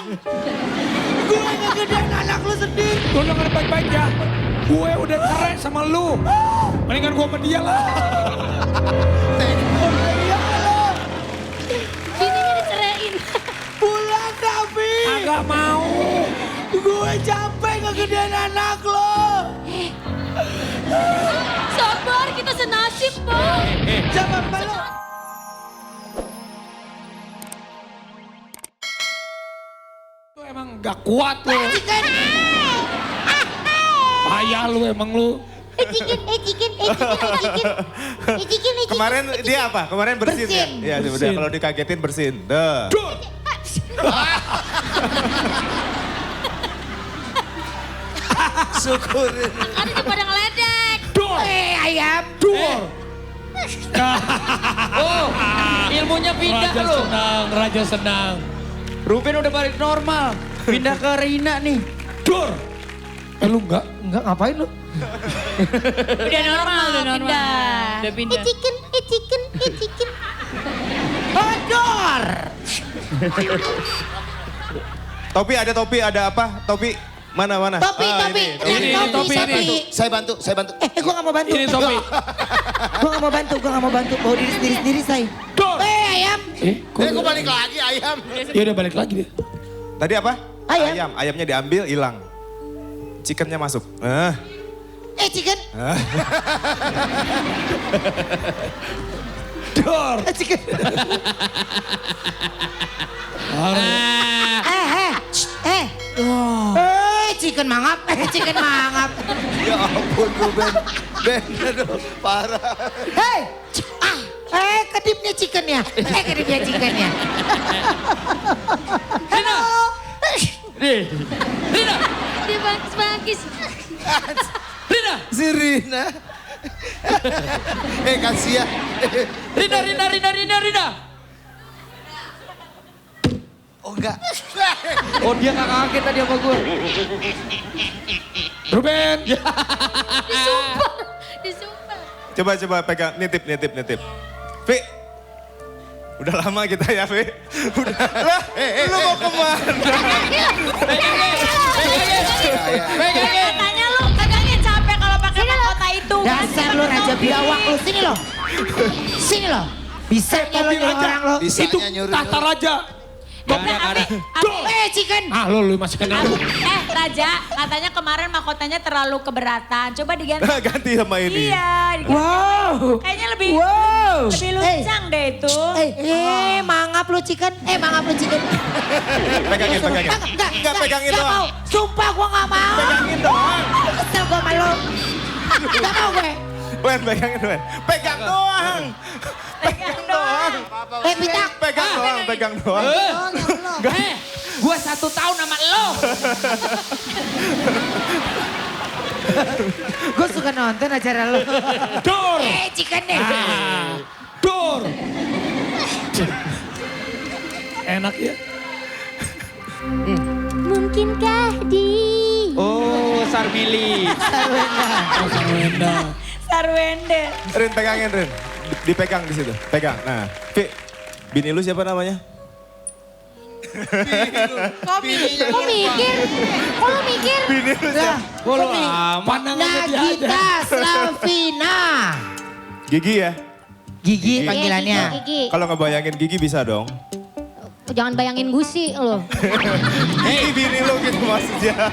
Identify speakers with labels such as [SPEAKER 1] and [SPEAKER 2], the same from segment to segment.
[SPEAKER 1] bang. Gue ngegedein anak lu sendiri.
[SPEAKER 2] Lu denger baik-baik ya. Gue udah cerai sama lu. Mendingan gue sama dia lah.
[SPEAKER 3] Bininya diceraiin.
[SPEAKER 1] Pulang Davi.
[SPEAKER 2] Agak mau.
[SPEAKER 1] Gue capek ngegedein anak lo.
[SPEAKER 3] Sabar, kita senasib, Bang.
[SPEAKER 1] Jangan malu.
[SPEAKER 2] Lu emang gak kuat lu. Payah lu emang lu.
[SPEAKER 4] Kemarin dia apa? Kemarin bersin ya? Iya,
[SPEAKER 2] Bersin.
[SPEAKER 4] kalau dikagetin bersin. Duh.
[SPEAKER 2] Dur.
[SPEAKER 4] Syukurin.
[SPEAKER 3] Ada di pada ngeledek.
[SPEAKER 2] Dur.
[SPEAKER 1] Ayam.
[SPEAKER 2] Dur.
[SPEAKER 5] Oh, ilmunya pindah
[SPEAKER 2] Raja
[SPEAKER 5] lu.
[SPEAKER 2] senang, Raja senang.
[SPEAKER 5] Ruben udah balik normal. Pindah ke Rina nih.
[SPEAKER 2] Dur. Lu enggak?
[SPEAKER 1] Enggak ngapain lu?
[SPEAKER 3] Udah normal, pindah.
[SPEAKER 5] Udah pindah.
[SPEAKER 3] Chicken.
[SPEAKER 1] Odor.
[SPEAKER 4] Topi ada apa? Topi mana?
[SPEAKER 1] Topi.
[SPEAKER 4] Ini,
[SPEAKER 2] topi.
[SPEAKER 6] Saya bantu.
[SPEAKER 1] Gue gak mau bantu.
[SPEAKER 2] Ini topi.
[SPEAKER 1] Gue gak mau bantu. Bawa diri sendiri say.
[SPEAKER 2] Dur.
[SPEAKER 1] Ayam.
[SPEAKER 6] Gue balik lagi ayam.
[SPEAKER 2] Ya udah balik lagi dia.
[SPEAKER 4] Tadi apa?
[SPEAKER 1] Ayam.
[SPEAKER 4] Ayamnya diambil, hilang. Chickennya masuk.
[SPEAKER 1] Chicken.
[SPEAKER 2] Dur.
[SPEAKER 1] Chicken. Chicken mangap. Chicken mangap.
[SPEAKER 6] Ya ampun Ruben. Ben, aduh parah.
[SPEAKER 1] Kedipnya chickennya.
[SPEAKER 5] Rina. Nih. Rina.
[SPEAKER 3] Dia bangkis.
[SPEAKER 5] Rina.
[SPEAKER 6] Si Rina. Kasihan.
[SPEAKER 5] Rina.
[SPEAKER 6] Oh enggak.
[SPEAKER 5] Oh dia gak kaget tadi sama gue.
[SPEAKER 2] Ruben.
[SPEAKER 3] Disumpah.
[SPEAKER 4] Coba pegang, nitip. Vi. Udah lama kita ya, Vi. Udah. Lah, lu mau kemana?
[SPEAKER 5] Pegangin.
[SPEAKER 3] Katanya lu pegangin capek kalau pakai mahkota itu.
[SPEAKER 1] Dasar lu raja biawak lu. Sini lo. Bisa lo nyuruh orang lo.
[SPEAKER 6] Bisanya
[SPEAKER 2] Itu
[SPEAKER 6] nyuruh.
[SPEAKER 2] tahta raja.
[SPEAKER 5] Ada.
[SPEAKER 1] Chicken.
[SPEAKER 2] Lu masih kenal.
[SPEAKER 3] Raja, katanya kemarin mahkotanya terlalu keberatan. Coba diganti.
[SPEAKER 4] Ganti sama ini.
[SPEAKER 3] Iya, diganti.
[SPEAKER 1] Wow.
[SPEAKER 3] Kayaknya lebih
[SPEAKER 1] Wow.
[SPEAKER 3] luncang deh itu.
[SPEAKER 1] Mangap lu chicken.
[SPEAKER 4] Pegangin. Enggak, pegangin doang.
[SPEAKER 1] Mau. Sumpah gua gak mau.
[SPEAKER 4] Pegangin doang.
[SPEAKER 1] Kesel gua sama lu. Gak mau gue.
[SPEAKER 4] Wen, pegangin, Wen. Pegang doang.
[SPEAKER 1] Pitak.
[SPEAKER 4] Pegang doang.
[SPEAKER 5] Gue 1 tahun sama lo.
[SPEAKER 1] Gue suka nonton acara lu.
[SPEAKER 2] Dur.
[SPEAKER 1] Chicken deh.
[SPEAKER 2] Dur. Enak ya.
[SPEAKER 3] Mungkinkah
[SPEAKER 5] Oh, Sarmili.
[SPEAKER 3] Sarwende.
[SPEAKER 4] Rin, pegangin, Rin. Dipegang di situ. Pegang. Nah, Vi, bini lu siapa namanya?
[SPEAKER 3] Kok mikir? Kok lu mikir?
[SPEAKER 4] Bini lu siapa?
[SPEAKER 5] Kok lo amat?
[SPEAKER 2] Pandangannya dia aja.
[SPEAKER 1] Nagita Slavina.
[SPEAKER 4] Gigi ya?
[SPEAKER 1] Gigi
[SPEAKER 3] Iya,
[SPEAKER 1] panggilannya.
[SPEAKER 3] Gigi.
[SPEAKER 4] Kalau ngebayangin Gigi bisa dong.
[SPEAKER 3] Jangan bayangin gusi lo.
[SPEAKER 4] Gigi bini lu gitu maksudnya.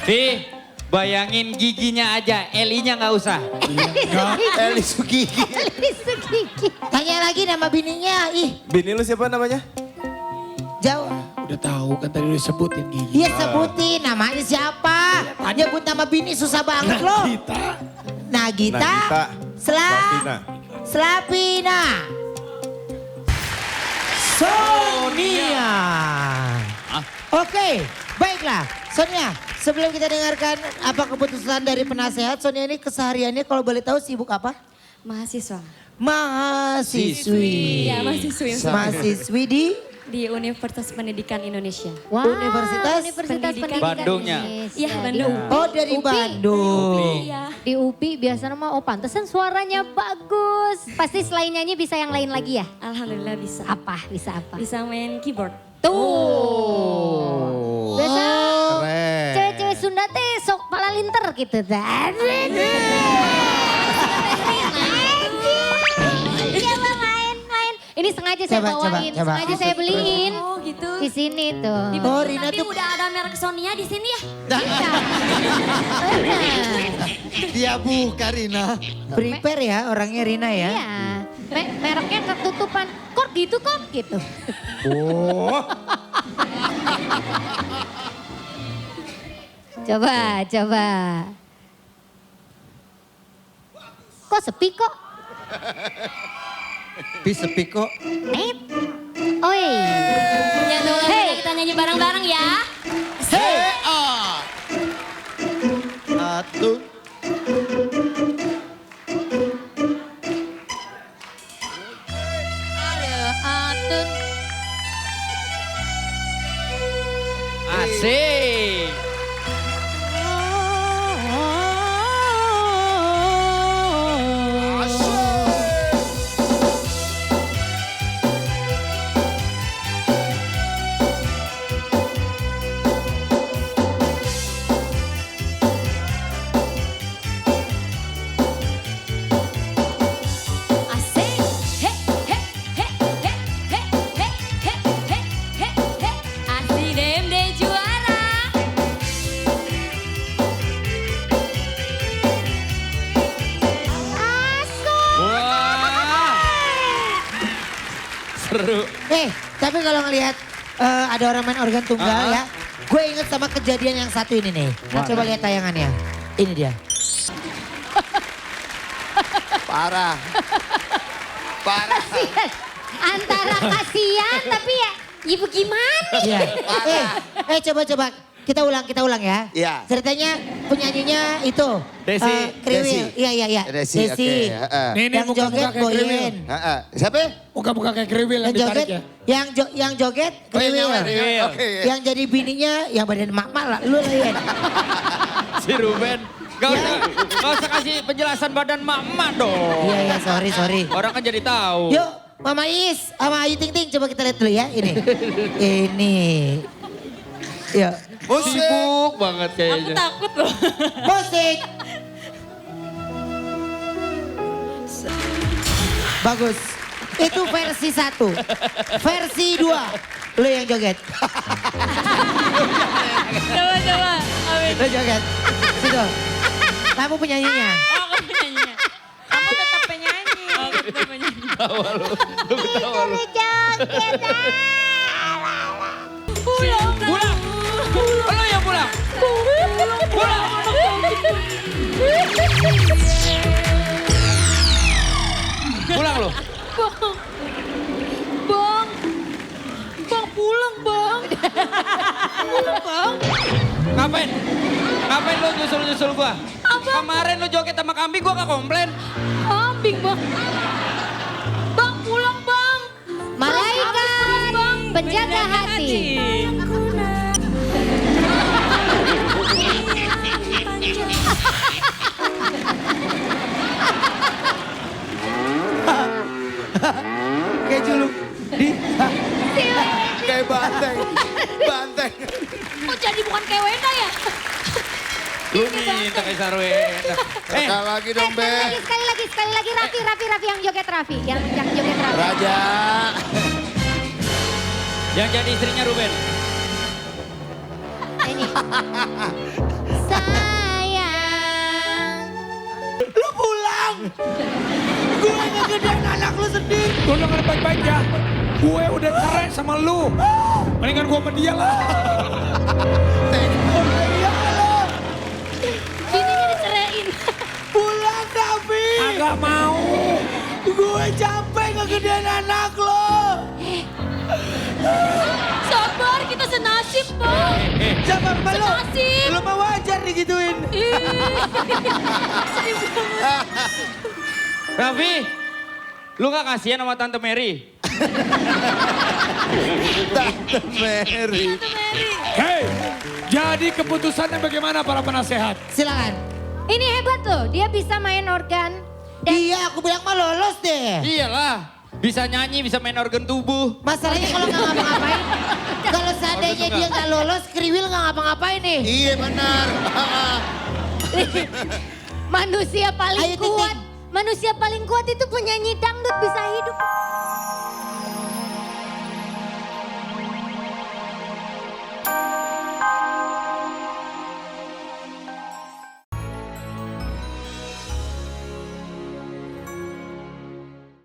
[SPEAKER 5] Vi, bayangin giginya aja, Elinya gak usah.
[SPEAKER 6] Eli Sugigi.
[SPEAKER 1] Tanya lagi nama bininya.
[SPEAKER 4] Bini lu siapa namanya?
[SPEAKER 1] Jauh.
[SPEAKER 2] Udah tahu kan tadi udah sebutin gigi.
[SPEAKER 1] Iya sebutin namanya siapa. Nyebut nama bini susah banget lo.
[SPEAKER 2] Kita.
[SPEAKER 1] Nagita.
[SPEAKER 4] Slavina.
[SPEAKER 1] Slavina. Sonia. Oke, baiklah. Sonia, sebelum kita dengarkan apa keputusan dari penasehat, Sonia ini kesehariannya kalau boleh tahu sibuk apa?
[SPEAKER 7] Mahasiswa.
[SPEAKER 1] Mahasiswi.
[SPEAKER 7] Iya, mahasiswi.
[SPEAKER 1] Mahasiswi
[SPEAKER 7] Di Universitas Pendidikan Indonesia.
[SPEAKER 3] Wah,
[SPEAKER 1] Universitas
[SPEAKER 3] Pendidikan
[SPEAKER 5] Bandungnya.
[SPEAKER 3] Indonesia.
[SPEAKER 7] Iya, Bandung.
[SPEAKER 1] Oh dari
[SPEAKER 3] UPI.
[SPEAKER 1] Bandung.
[SPEAKER 7] Iya.
[SPEAKER 3] Di UPI biasanya mah pantesan suaranya bagus. Pasti selain nyanyi bisa yang lain lagi ya?
[SPEAKER 7] Alhamdulillah bisa.
[SPEAKER 3] Apa? Bisa apa?
[SPEAKER 7] Bisa main keyboard.
[SPEAKER 8] Tuh. Biasa
[SPEAKER 6] Keren.
[SPEAKER 8] cewek-cewek Sunda teh sok pala linter gitu. Coba main-main. Ini sengaja saya bawain, sengaja saya beliin.
[SPEAKER 7] Oh gitu.
[SPEAKER 8] Di sini tuh.
[SPEAKER 1] Oh Rina
[SPEAKER 7] Tapi
[SPEAKER 1] tuh
[SPEAKER 7] udah ada merek Sonia di sini ya.
[SPEAKER 6] Dia buka Rina.
[SPEAKER 1] prepare ya orangnya Rina ya.
[SPEAKER 8] Iya, mereknya ketutupan. Kok gitu kok gitu.
[SPEAKER 1] Oh.
[SPEAKER 8] Coba. Kok sepi kok?
[SPEAKER 6] Sepi kok.
[SPEAKER 8] Oi.
[SPEAKER 7] Ya dulu kita nyanyi bareng-bareng ya.
[SPEAKER 6] Satu.
[SPEAKER 8] Atun.
[SPEAKER 5] Asik.
[SPEAKER 7] Asik. He he he he he he he he he he. Asik DMD juara.
[SPEAKER 5] Wah. Seru.
[SPEAKER 1] Tapi kalau ngelihat ada orang main organ tunggal ya. Gue inget sama kejadian yang satu ini nih. Coba lihat tayangannya. Ini dia.
[SPEAKER 6] Parah. Parah.
[SPEAKER 8] Antara kasihan tapi ya bagaimana?
[SPEAKER 1] Iya. Coba. Kita ulang ya.
[SPEAKER 6] Iya.
[SPEAKER 1] Ceritanya penyanyinya itu.
[SPEAKER 5] Desi.
[SPEAKER 1] Kriwil. Iya.
[SPEAKER 6] Desi,
[SPEAKER 1] Desi.
[SPEAKER 6] oke, heeh.
[SPEAKER 2] Nih
[SPEAKER 1] Yang
[SPEAKER 2] muka-muka
[SPEAKER 1] joget
[SPEAKER 2] kayak kriwil.
[SPEAKER 1] Boyen.
[SPEAKER 6] Siapa?
[SPEAKER 2] Muka-muka kayak kriwil yang
[SPEAKER 1] Yang joget,
[SPEAKER 2] ditarik ya.
[SPEAKER 1] yang joget
[SPEAKER 6] Oh, yang
[SPEAKER 1] Kriwil.
[SPEAKER 6] nyawer,
[SPEAKER 5] Kriwil.
[SPEAKER 6] Oke.
[SPEAKER 1] Yang jadi bininya yang badan mak-mak lah. Lu lah ya.
[SPEAKER 5] Si Ruben. Gak usah kasih penjelasan badan mak-mak dong.
[SPEAKER 1] Iya, sorry.
[SPEAKER 5] Orang kan jadi tahu.
[SPEAKER 1] Yuk, Mama Is sama Ayu Ting Ting coba kita lihat dulu ya. Ini. Yuk.
[SPEAKER 6] Musik.
[SPEAKER 5] Sibuk banget
[SPEAKER 3] Aku
[SPEAKER 5] kayaknya.
[SPEAKER 3] takut loh.
[SPEAKER 1] Musik. Bagus. Itu versi 1. Versi 2. Lu yang joget.
[SPEAKER 3] Coba. Amin.
[SPEAKER 1] Lu joget. Situ. Kamu penyanyinya.
[SPEAKER 3] Oh, kamu penyanyinya. Kamu tetap penyanyi. Aku tetap penyanyi.
[SPEAKER 5] Pulang. Lo yang pulang. Pulang. Pulang lo.
[SPEAKER 3] Bang pulang bang.
[SPEAKER 5] Ngapain? Ngapain lo nyusul gua? Kemarin lo joget sama kambing gua gak komplain.
[SPEAKER 3] Kambing bang. Bang pulang bang.
[SPEAKER 8] Malaikat penjaga hati.
[SPEAKER 1] Kayak juluk.
[SPEAKER 6] Kayak banteng. Banteng.
[SPEAKER 3] Kok jadi bukan kayak Wenda ya?
[SPEAKER 5] Lu minta kayak Sarwena.
[SPEAKER 6] Sekali lagi dong, Be.
[SPEAKER 8] Sekali lagi Raffi yang joget Raffi. Yang joget Raffi.
[SPEAKER 6] Raja.
[SPEAKER 5] Yang jadi istrinya Ruben.
[SPEAKER 8] Ini. Sayang.
[SPEAKER 1] Lu pulang. Gue ngegedein anak lu sendiri.
[SPEAKER 2] Lu denger baik-baik ya. Gue udah cerai sama lu. Mendingan gue sama dia lah.
[SPEAKER 3] Bininya diceraiin.
[SPEAKER 1] Pulang Raffi.
[SPEAKER 2] Agak mau.
[SPEAKER 1] Gue capek ngegedein anak lo.
[SPEAKER 3] Sabar, kita senasib bang.
[SPEAKER 1] Siapa lu?
[SPEAKER 3] Senasib.
[SPEAKER 1] Lu mah wajar digituin.
[SPEAKER 5] Raffi, lu gak kasihan sama Tante Mary?
[SPEAKER 6] Tante Mary.
[SPEAKER 2] Hei, jadi keputusannya bagaimana para penasehat?
[SPEAKER 1] Silakan.
[SPEAKER 8] Ini hebat loh, dia bisa main organ. Dan
[SPEAKER 1] Iya, aku bilang mah lolos deh.
[SPEAKER 5] Iyalah. Bisa nyanyi, bisa main organ tubuh.
[SPEAKER 1] Masalahnya kalau nggak ngapa-ngapain, kalau seandainya dia nggak lolos, Kriwil nggak ngapa-ngapain nih.
[SPEAKER 6] Iya benar.
[SPEAKER 8] Manusia paling
[SPEAKER 1] Ayo, Titik.
[SPEAKER 8] kuat. Manusia paling kuat itu penyanyi dangdut bisa hidup.